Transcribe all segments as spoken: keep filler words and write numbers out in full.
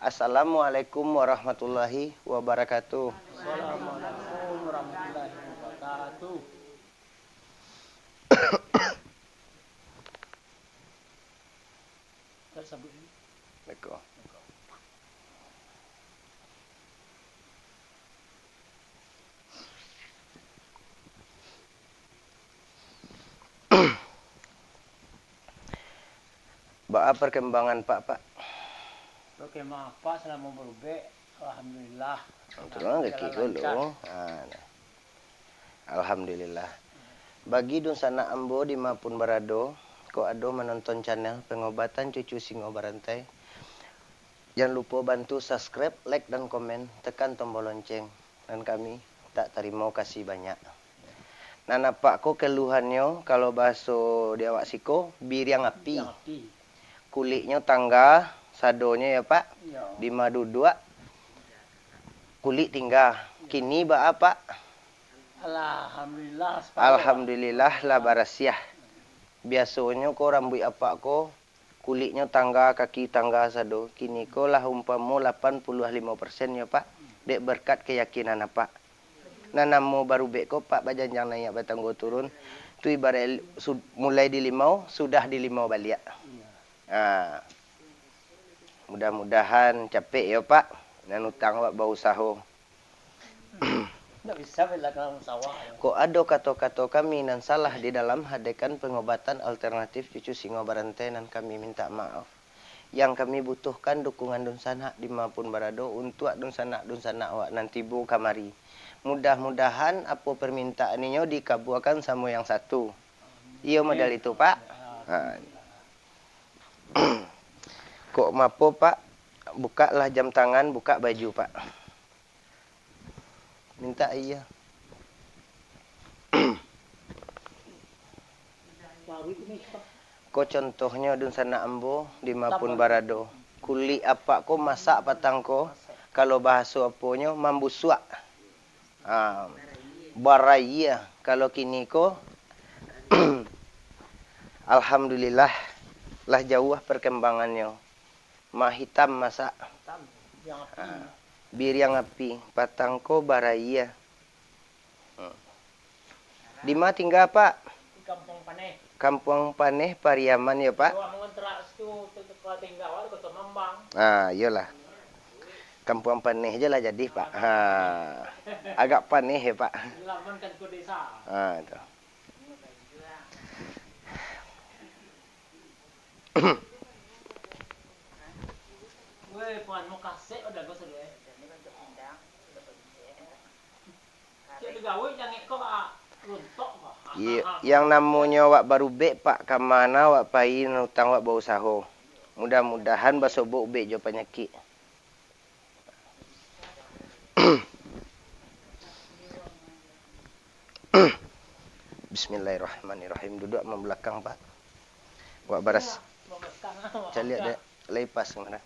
Assalamualaikum warahmatullahi wabarakatuh. Assalamualaikum warahmatullahi wabarakatuh. Beko. Baa perkembangan Pak, Pak? Oke, maaf Pak, selama berubek, alhamdulillah. Turun kaki dulu. Ah, nah. Alhamdulillah. Bagi dunsanak ambo di ma pun barado, kok ado manonton channel Pengobatan Cucu Singo Barantai, jan lupo bantu subscribe, like, dan komen, tekan tombol lonceng, dan kami tak tarimo kasih banyak. Nan apak ko keluhannyo, kalau bahaso di awak siko, biriang api. Biriang api. Kuliknyo tangga, sadonyo ya, Pak. Iyo. Di ma duduak, kulik tingga. Kini baa, Pak? Alhamdulillah, separuh, Pak. Alhamdulillah, lah barasiah. Biasonyo ko rambuik apak ko, kuliknyo tangga, kaki tangga sado. Kini ko lah umpamo lapan puluah limo persen yo, Pak. Dek berkat keyakinan apak. Nan namo barubek ko, Pak, bajanjang naiak, batanggo turun. Tu ibarat su-, mulai di limau, sudah di limau baliak. Iyo. Ha. Mudah-mudahan capek yo, Pak. Nan utang awak bausaho. Ndak bisa bela dalam sawah. Kok ado kato-kato kami nan salah di dalam hadirkan pengobatan alternatif cucu singo barantai, nan kami minta maaf. Yang kami butuhkan dukungan dunsanak di ma pun barado untuak dunsanak-dunsanak awak nan tibo kamari. Mudah-mudahan apo permintaan inyo dikabuakan samo yang satu. Iyo model itu, Pak. Ha. Kok mapo, Pak? Bukaklah jam tangan, bukak baju, Pak. Mintak aia. Ko contohnyo dunsanak ambo di ma pun barado. Kulik apak ko masak patang ko, kalau bahaso aponyo mambusuak. Ha, baraia. Kalau kini ko, alhamdulillah, lah jauah perkembangannyo. Ma hitam masak. Hitam, biriang api. Ha, biriang api, patang ko baraia. Hmm. Di ma tingga, Pak? Di Kampuang Paneh. Kampuang Paneh, Pariaman, yo, Pak? Awak mangontrak situ, tu, tu, ka tingga awak tu, Kota Mambang. Ah, iyolah. Kampuang Paneh je lah jadi, Pak. Ha. Agak paneh, yo, Pak. Laman kan ke desa. Ha, tu. Weh, Puan, mau kasek udah gua sudah, eh. Cek digawe jangek kau, ah, runtok kau. Iya, yang namonyo awak barubek, Pak, ka ma awak pai, nan utang awak bausaho. Mudah-mudahan basobok ubek jo panyakik. Bismillahirrahmanirrahim. Duduak mambelakang, Pak. Wak baras. Caliak dek, lai pas ngana.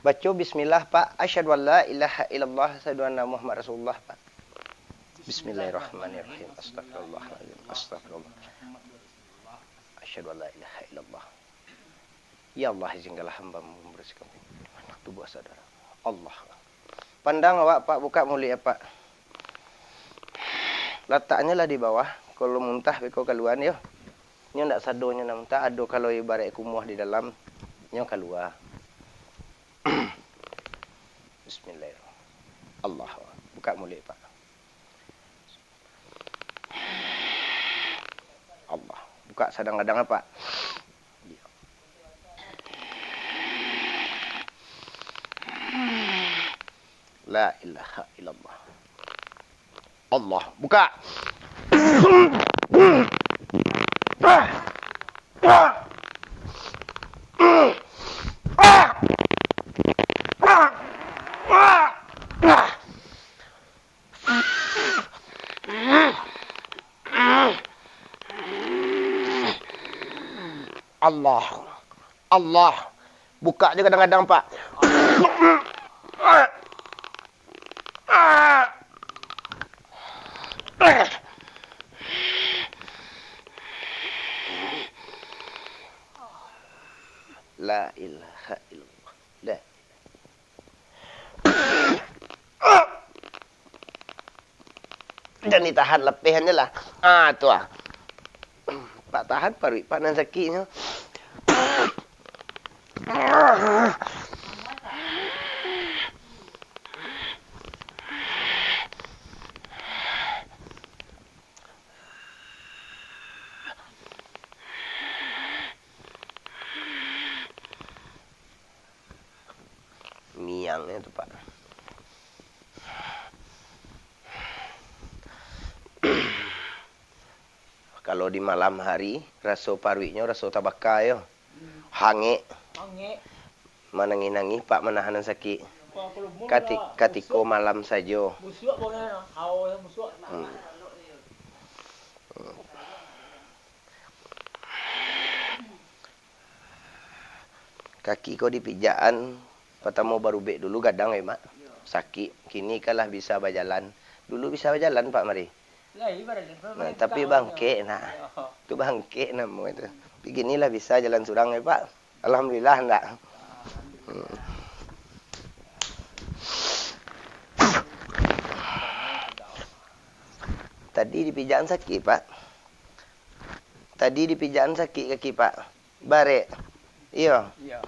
Baco bismillah, Pak. Asyhadu an la ilaha illallah, asyhadu anna Muhammad Rasulullah, Pak. Bismillahirrahmanirrahim. Astagfirullahaladzim. Astagfirullah. Asyhadu an la ilaha illallah. Ya Allah, izinkanlah hamba-Mu membersihkan tubuh saudara. Allah. Pandang awak, Pak, buka muluik apak. Lataknyo lah di bawah, kalau muntah beko kaluan yo. Nyo ndak sadonyo nan muntah, ado kalau ibarat kumuah di dalam, nyo kalua. Bismillahirrahmanirrahim. Allah. Buka muluik, Pak. Allah. Buka sadang-kadang, Pak. La ilaha illallah. Allah. Buka. Allah. Allah. Buka je kadang-kadang, Pak. La ilaha illallah. La. Jan ditahan, lapehannyo lah. Ah, tu ah. Pak, tahan paruik Pak nan sakiknyo. Miangnyo tu, Pak. Kalau di malam hari, raso paruiknyo raso tabaka yo. Hangek. Hangek. Manangih-nangih, Pak, manahan sakik. Kati-, katiko malam sajo. Busuak pokoknyo, hao yang busuak. Hmm. Kaki ko dipijakan, patamo barubek dulu gadang, eh, Mak. Sakik. Kini kan lah bisa bajalan. Dulu bisa bajalan, Pak, mari. Nah, tapi bangkek, nah. Tu bangkek namo itu. Tapi kini lah bisa jalan surang, eh, Pak. Alhamdulillah, ndak? Hmm. Tadi dipijakan sakik, Pak. Tadi dipijakan sakik kaki, Pak. Barek. Iyo. Iyo.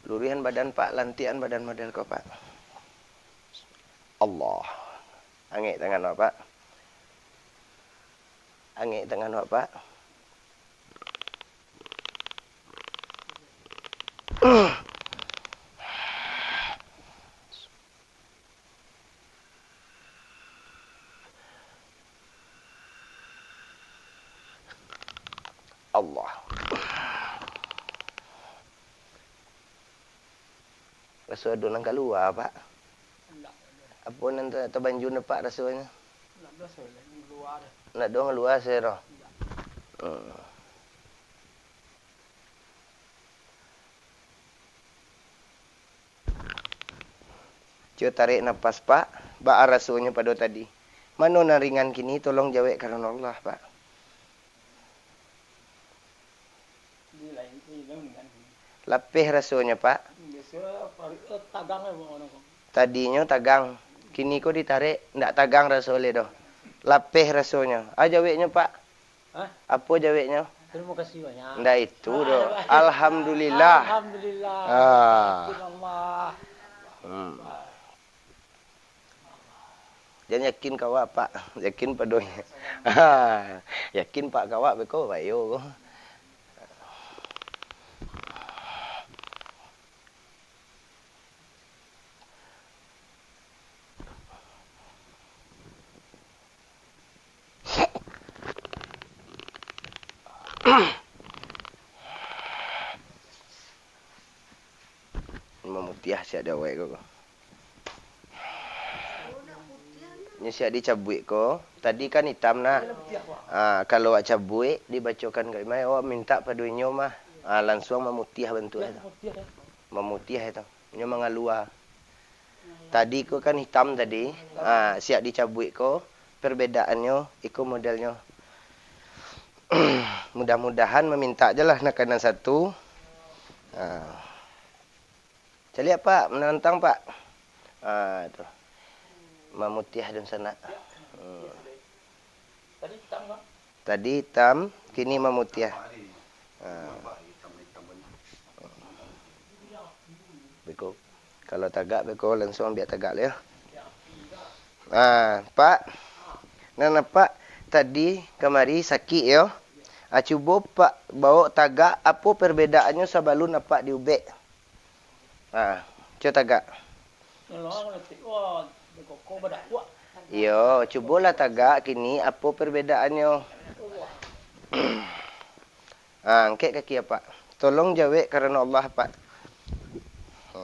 Luruihan badan, Pak, lantiakan badan model ko, Pak. Allah. Angek tangan, Pak. Angek tangan, Pak. Allah. Raso ado nan kalua, Pak? Indak ado. Apo nan ta-, tabanjun, Pak, rasonyo? Indak ado raso, indak kalua doh. Indak ado kalua raso doh? Indak. Hmm. Cubo tarik napas, Pak. Baa rasonyo pado tadi? Mano nan ringan kini, tolong jawek karano Allah, Pak. Lapeh rasonyo, Pak. Tadinyo tagang. Kini ko ditarik, ndak tagang raso lai doh. Lapeh rasonyo. Ah, jaweknyo, Pak. Hah? Apo jaweknyo? Terima kasih banyak. Ndak itu doh. Alhamdulillah. Alhamdulillah. Ah. Yakin Allah. Hmm. Jan yakin ka awak, Pak. Yakin pado inyo. Yakin, Pak, ka awak beko, bayo ko. Mamutiah siak di awak ko. Nyo siak dicabuik ko, tadi kan itam nah. Ah, kalau awak cabuik, dibacokan kalimah, awak mintak pado inyo mah. Ah, lansuang mamutiah bantuak tu. Mamutiah itu. Nyo mangalua. Tadi ko kan itam tadi, ah, siak dicabuik ko, perbedaannyo iko modelnyo. Mudah-mudahan mamintak je lah nan ka nan satu. Ah. Caliak, Pak, manantang, Pak. Ah, tu. Mamutiah dunsanak. Hmm. Tadi itam, kini mamutiah. Ha. Beko. Kalau tagak, beko, lansuang ambiak tagak lah, yo. Ha, Pak. Nan apak tadi kamari sakik, yo. Ha, cubo Pak baok tagak, apo perbedaannyo sabalun apak diubek? Ha, cubo tagak. Iyo, cubolah tagak kini, apo perbedaannyo? Ha, angkek kaki apak. Tolong jawek karano Allah, Pak. Ha.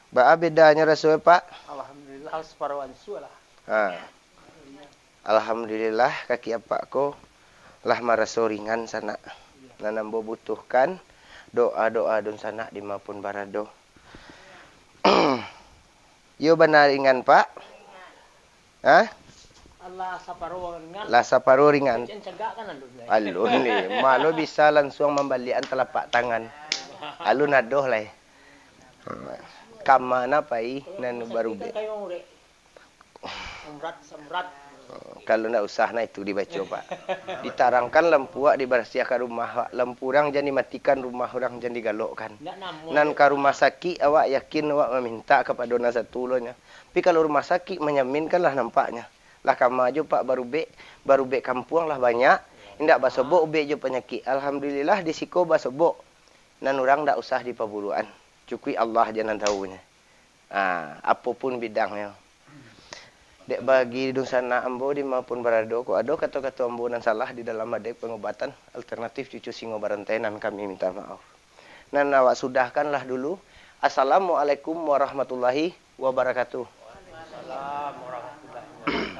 Baa bedanyo raso, Pak? Alhamdulillah, saparo ansuak lah. Ha. Alhamdulillah, kaki apak ko lah maraso ringan sanak. Nan ambo butuhkan, doa-doa dunsanak di ma pun barado. Iyo bana ringan, Pak. Hah? Lah saparo ringan. Lah saparo ringan. Kecek cagak kan alun, eh? Alun ni. Malo bisa lansuang mambaliakan talapak tangan. Alun adoh lai. Ka ma pai nan barubek. Kayo urek. Samrat, samrat. Kalau ndak usah nah itu dibaco, Pak. Ditarangkan lampu awak, dibarasiahkan rumah awak. Lampu urang jan dimatikan, rumah urang jan digalokkan. Ndak namo. Nan ka rumah sakik, awak yakin awak mamintak kapado nan satu lo nyo. Tapi kalau rumah sakik manjaminkan lah nampaknyo. Lah kama jo, Pak, barubek, barubek kampuang lah banyak. Indak basobok ubek jo panyakik. Alhamdulillah di siko basobok. Nan urang ndak usah dipaburuakan. Cukuik Allah ja nan tahu nyo. Ah, apo pun bidangnyo. Dek bagi dunsanak ambo di ma pun barado, kok ado kato-kato ambo nan salah di dalam ade pangobatan alternatif cucu singo barantai, nan kami minta maaf. Nan awak sudahkanlah dulu. Assalamualaikum warahmatullahi wabarakatuh. Waalaikumsalam warahmatullahi wabarakatuh.